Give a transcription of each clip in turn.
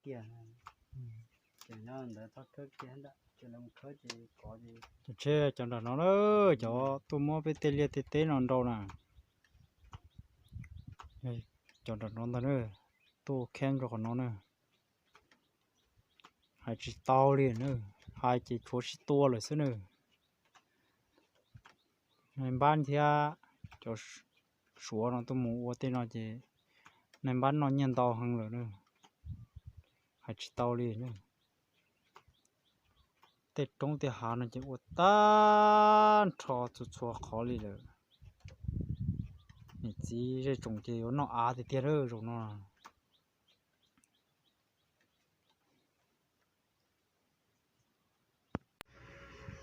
kiag. Ces nyob ntawd txhob khawb kiag ntawm, ces lawv mus khawb ces kov ces. Cov tsheb cov nram no na, cov tuaj muab peb tej liaj tej teb no nrau na. Cov nram no ntag na, tuaj kheeb rau qhov no na. Hais tsis tau li na, hais ces tshuav sib tua lawm xwb na. Nais npab thiab cov Suav no tuaj mus ua tej no ces nais npab noj nyiaj ntau heev lawm na. Hais tsis tau li na. Tej roob tej hav no ces ua tag nrho txhua txhua qhov li lawm. Niam txiv zej tsoom ces yuav noj av tiag tiag lawm zaum no.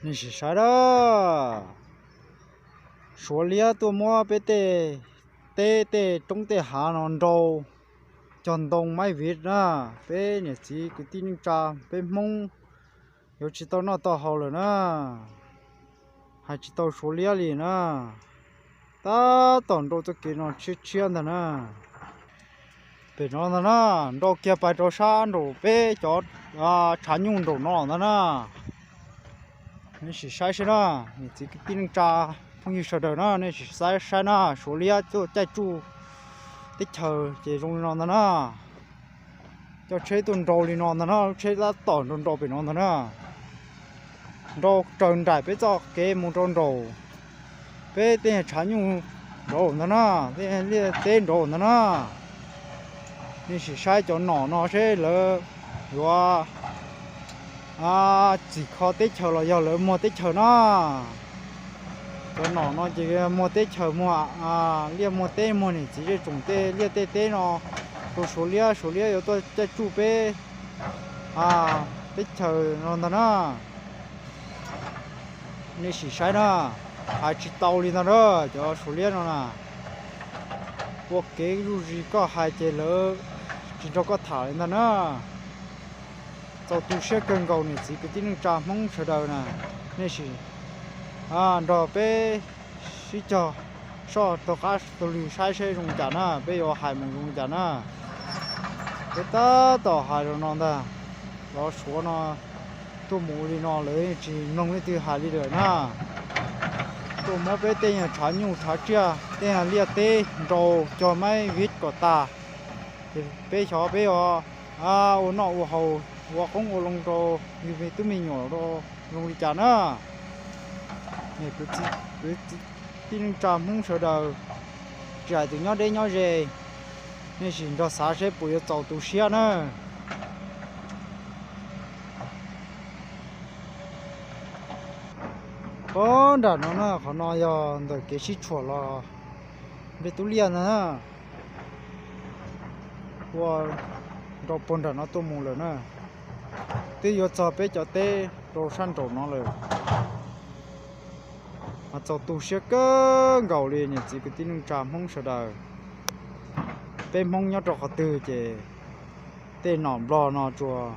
Nej sim saib na, Suav liab tuaj muab peb tej teb tej roob tej hav no nrau cog ntoo maib viv na. Peb niam txiv kwv tij neej tsa peb Hmoob yuav tsis tau noj tau haus lawm na. Hais tsis tau Suav liab li na. Tab tom nrau txoj kev no tshiab tshiab ntag na. Pem no ntag na, nrau kiag pais rau sab nraum peb cov tshav nyuj nraum no ntag na. Nej sim saib saib na, niam txiv kwv tij neej tsa phooj ywg sawv daws na, nej sim saib saib na, Suav liab tuaj caij tsuj teb chaws ces zoo li no ntag na. Coj tsheb tuaj nrau li no ntag na, lub tsheb tab tom nrau nrau pem no ntag na. Nrau raws nraim peb txoj kev mus rau nraum, peb tej tshav nyuj nraum ntag na, tej liaj teb nraum ntag na. Nej sim saib cov nom no seb lawv yuav txhim kho teb chaws los yog lawv muag teb chaws na. Cov nom no ces muag teb chaws, muag liaj muag teb, muag niam txiv zej tsoom tej liaj tej teb no rau Suav liab, Suav liab yuav tuaj caij tsuj peb teb chaws no ntag na. Nej sim saib na, hais tsis tau li ntag na, cov Suav liab no na. Ua kev zuj zus koj hais ces lawv tsis nrog koj tham li ntag na. Txaus tu siab kawg nkaus niam txiv kwv tij neej tsa Hmoob sawv daws na. Nej sim nrog peb sib cog soj taug qab taug lw saib seb zoo li cas na, peb yuav hais mus zoo li cas na. Peb tab tom hais los no ntag, cov Suav no tuaj mus ua li no lawv yeej tsis mloog leej twg hais li lawm na. Tuaj muab peb tej yam tshav nyuj tshav tsiaj, tej yam liaj teb nrau cog maib viv kom tas, ces peb xyov peb yuav ua noj ua haus, ua qoob ua loo rau yus me tub me nyuam rau zoo li cas na. Kwv tij neej tsa Hmoob sawv daws, tsis hais tus nyob deb nyob ze, nej sim nrog xav seb puas yuav txaus tu siab na. Pog nram no na, qhov no yog ntawm kev sib tshuam los nplej tub liaj na. Ua nrau pog nram no tuaj mus lawm na. Twb yuav txog peb cov teb rau sab nraum no lawm. Mas txaus tu siab kawg nkaus li niam txiv kwv tij neej tsa Hmoob sawv daws. Peb Hmoob nyob rau qhov twg ces tej nom Nplog no tsuas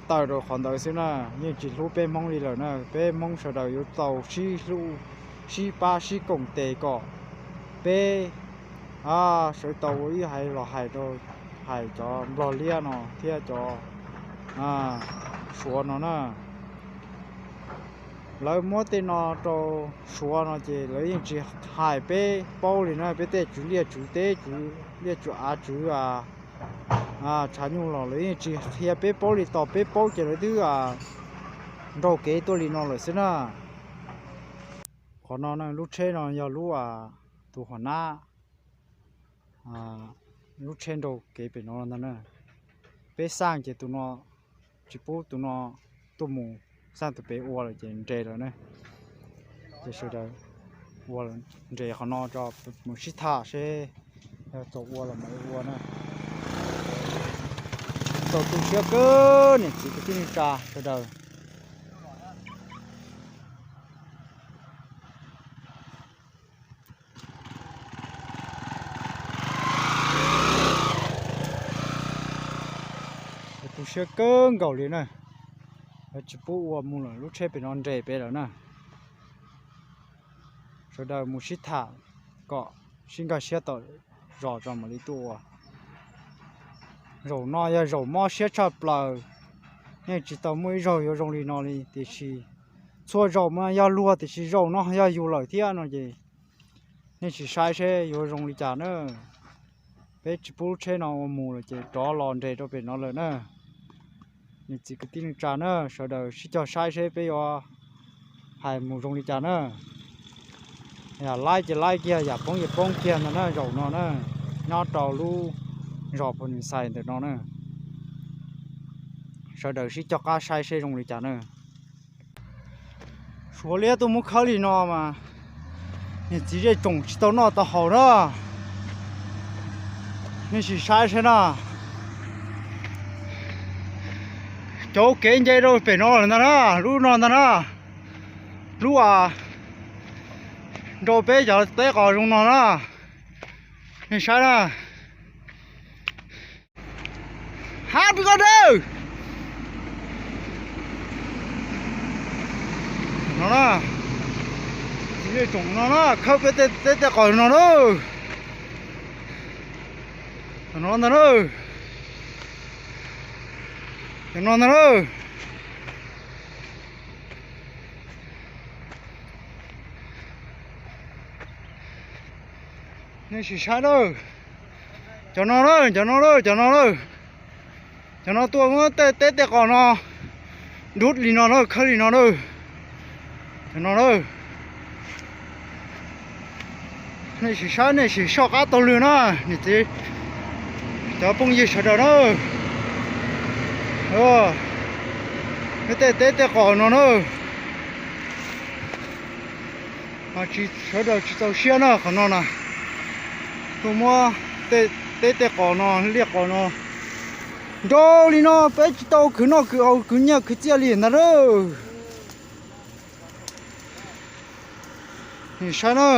tawm rau qhov ntawd xwb na, yeej tsis hlub peb Hmoob li lawm na. Peb Hmoob sawv daws yuav tau sib hlub, sib pab sib koom tes kom peb sawv tau ua ib haiv los hais rau, hais cov Nplog liab no thiab cov Suav no na. Lawv muab tej no rau Suav no ces lawv yeej tsis hais peb paub li na, peb tej tswv liaj tswv teb, tswv liaj tswv av, tswv tshav nyuj los lawv yeej tsis qhia peb paub li. Tos peb paub ces lawv twb nrau kev tuaj li no lawm xwb na. Qhov no lub tsheb no yog lub tus hom nab, lub tsheb nrau kev pem no ntag na. Peb xaj ces tus no tsis pub tus no tuaj mus, xaj tus pem ua lawm ces nres lawm na. Ces sawv daws ua nres qhov no tso, mus sib tham seb yog txaus ua los mam li ua na. Txaus tu siab kawg niam txiv kwv tij neej tsa sawv daws. Tu siab kawg nkaus li na. Lawv tsis pub ua mus lawm, lub tsheb pem no nres pem lawm na. Sawv daws mus sib tham kom sib nkag siab tom zos tso mam li tuaj ua. Zaum no yog zaum mob siab tshaj plaws, yeej tsis tau muaj ib zaug yuav zoo li no li. Tiam sis txhua zaum mas yog luag, tiam sis zaum no yog yus lawm thiab no ces nej sim saib seb yuav zoo li cas na. Peb tsis pub lub tsheb no ua mus lawm ces rov los nres rau pem no lawm na. Niam txiv kwv tij neej tsa na, sawv daws sib cog saib seb peb yuav hais mus zoo li cas na. Yam laib ces laib kiag, yam poob ces poob kiag ntag na zaum no na, nyob rau lub zos Phu Nis Xais ntawm no na. Sawv daws sib cog qab saib seb zoo li cas na. Suav liab tuaj muab khawb li no mas niam txiv zej tsoom tsis tau noj tau haus na. Nej sim saib seb na. Cov kev nce rau pem no lawm ntag na, lub no ntag na. Lub a, nrau peb cov teb qos zoo no na. Nej saib na. Hab pib koj dawb. No na, txiv zej tsoom no na, khawb peb teb qos no na. Cov no ntag na. Cov no ntag na. Nej sim saib na. Cov no na, cov no na, cov no na. Cov no tuaj muab tej teb tej qos no dub li no na, khawb li no na. Cov no na. Nej sim saib, nej sim soj qab taug lw na, niam txiv cov phooj ywg sawv daws na. Muab tej teb tej qos no na. Mas tsis, sawv daws tsis txaus siab na qhov no na. Tuaj muab tej teb tej qos no, liaj qos no nrau li no, peb tsis tau khwv noj khwv haus khwv nyiaj khwv txiaj li ntag lauj. Saib na,